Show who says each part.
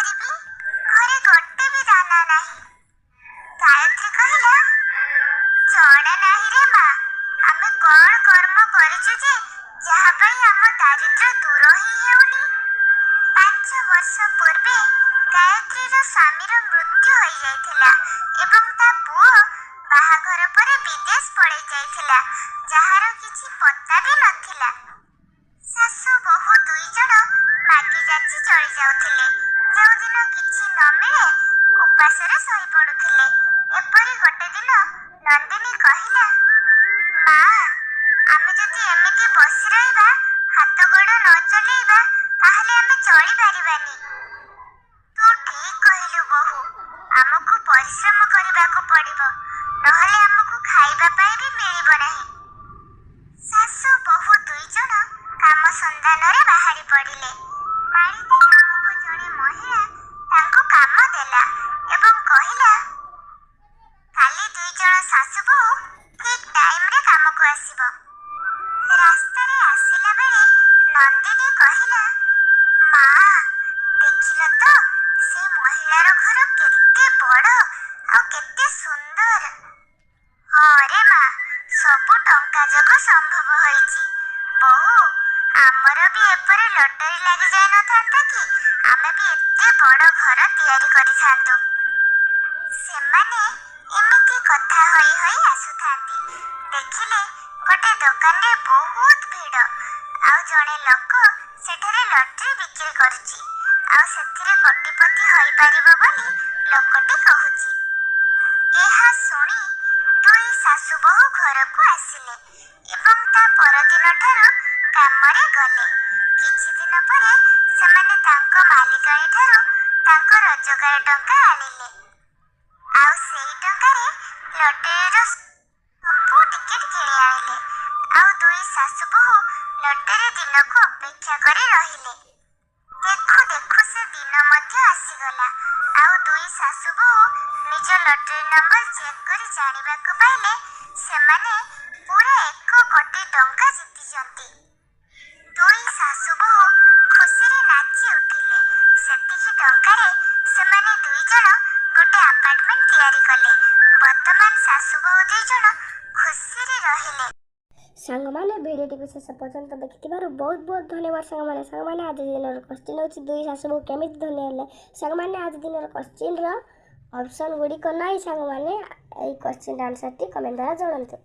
Speaker 1: କରିବି? ଘରେ ଗୋଟେ ବି ଦାନା ନାହିଁ। ଗାୟତ୍ରୀ କହିଲା, ଜଣା ନାହିଁ ରେ ମା, ଆମେ କଣ କର୍ମ କରିଛୁ ଯେ ଯାହା ପାଇଁ ଆମ ଦାରିଦ୍ର୍ୟ ଦୂର ହିଁ ହେଉନି। 5 ବର୍ଷ ପୂର୍ବେ ଗାୟତ୍ରୀର ସ୍ୱାମୀର ମୃତ୍ୟୁ ହୋଇଯାଇଥିଲା ଏବଂ ତା ପୁଅ ବାହାଘର ପରେ ବିଦେଶ ପଳେଇ ଯାଇଥିଲା, ଯାହାର କିଛି ପତ୍ତା ବି ନଥିଲା। ଶାଶୁ ବୋହୂ 2 ଜଣ ମାଗି ଯାଚି ଚଳି ଯାଉଥିଲେ। ଯେଉଁଦିନ କିଛି ନ ମିଳେ, ଉପାସରେ ଶୋଇ ପଡୁଥିଲେ। ଏପରି ଗୋଟେ ଦିନ ନନ୍ଦିନୀ କହିଲା, ମା, ଆମେ ଯଦି ଏମିତି ବସି ରହିବା, ହାତ ଗୋଡ଼ ନ ଚଲେଇବା, ତାହେଲେ ଆମେ ଚଳିପାରିବାନି। ତୁ ଠିକ କହିଲୁ ବୋହୂ, ଆମକୁ ପରିଶ୍ରମ କରିବାକୁ ପଡ଼ିବ, ନହେଲେ ଆମକୁ ଖାଇବା ପାଇଁ ବି ମିଳିବ ନାହିଁ। ଶାଶୁ ବୋହୂ 2 ଜଣ କାମ ସନ୍ଧାନରେ ବାହାରି ପଡ଼ିଲେ। ମାଳିନୀ ନାମକ ଜଣେ ମହିଳା ତାଙ୍କୁ କାମ ଦେଲା ଏବଂ କହିଲା, କାଲି 2 ଜଣ ଶାଶୁ ବୋହୂ ଠିକ ଟାଇମରେ କାମକୁ ଆସିବ। ରାସ୍ତାରେ ଆସିଲା ବେଳେ ନନ୍ଦିନୀ କହିଲା, ମା, ଦେଖିଲ ତ, ସେ ମହିଳାର ଘର କେତେ ବଡ଼ ଆଉ କେତେ ସୁନ୍ଦର। ହଁ ରେ ମା, ସବୁ ଟଙ୍କା ଯୋଗୁଁ ସମ୍ଭବ ହୋଇଛି। ବୋହୂ, ଆମର ବି ଏପରି ଲଟେରୀ ଲାଗି ଯାଇନଥାନ୍ତା କି ଆମେ ବି ଏତେ ବଡ଼ ଘର ତିଆରି କରିଥାନ୍ତୁ। ସେମାନେ ଏମିତି କଥା ହୋଇ ହୋଇ ଆସୁଥାନ୍ତି, ଦେଖିଲେ ଗୋଟେ ଦୋକାନରେ ବହୁତ ଭିଡ଼ ଆଉ ଜଣେ ଲୋକ ସେଠାରେ ଲଟେରୀ ବିକ୍ରି କରୁଛି ଆଉ ସେଥିରେ କୋଟିପତି ହୋଇପାରିବ ବୋଲି ଲୋକଟି କହୁଛି। ଏହା ଶୁଣି ଦୁଇ ଶାଶୁ ବୋହୂ ଘରକୁ ଆସିଲେ ଏବଂ ତା ପରଦିନ ଠାରୁ କାମରେ ଗଲେ। କିଛି ଦିନ ପରେ ସେମାନେ ତାଙ୍କ ମାଲିକାଣୀ ଠାରୁ ତାଙ୍କ ରୋଜଗାର ଟଙ୍କା ଆଣିଲେ ଆଉ ସେଇ ଟଙ୍କାରେ ଲଟେରୀର ସବୁ ଟିକେଟ କିଣି ଆଣିଲେ ଆଉ ଦୁଇ ଶାଶୁ ବୋହୂ ଲଟେରୀ ଦିନକୁ ଅପେକ୍ଷା କରି ରହିଲେ। ଦେଖୁ ଦେଖୁ ସେ ଦିନ ମଧ୍ୟ ଆସିଗଲା ଆଉ ଦୁଇ ଶାଶୁ ବୋହୂ ନିଜ ଲଟେରୀ ନମ୍ବର ଚେକ୍ କରି ଜାଣିବାକୁ ପାଇଲେ, ସେମାନେ ପୁରା 1 କୋଟି ଟଙ୍କା ଜିତିଛନ୍ତି। ଦୁଇ ଶାଶୁ ବୋହୂ ଖୁସିରେ ନାଚି ଉଠିଲେ। ସେତିକି ଟଙ୍କାରେ ସେମାନେ 2 ଜଣ ଗୋଟେ ଆପାର୍ଟମେଣ୍ଟ ତିଆରି କଲେ। ବର୍ତ୍ତମାନ ଶାଶୁ ବୋହୂ 2 ଜଣ ଖୁସିରେ ରହିଲେ।
Speaker 2: ସାଙ୍ଗମାନେ, ଭିଡ଼ିଓଟିକୁ ଶେଷ ପର୍ଯ୍ୟନ୍ତ ଦେଖିଥିବାରୁ ବହୁତ ବହୁତ ଧନ୍ୟବାଦ ସାଙ୍ଗମାନେ। ସାଙ୍ଗମାନେ, ଆଜି ଦିନର କ୍ୱଶ୍ଚିନ୍ ହେଉଛି, ଦୁଇ ଶାଶୁ ବୋହୂ କେମିତି ଧନୀ ହେଲେ? ସାଙ୍ଗମାନେ, ଆଜି ଦିନର କ୍ୱଶ୍ଚିନ୍ର ଅପସନ୍ ଗୁଡ଼ିକ ନାହିଁ। ସାଙ୍ଗମାନେ, ଏଇ କ୍ୱଶ୍ଚିନ୍ର ଆନ୍ସର୍ଟି କମେଣ୍ଟ ଦ୍ୱାରା ଜଣାନ୍ତୁ।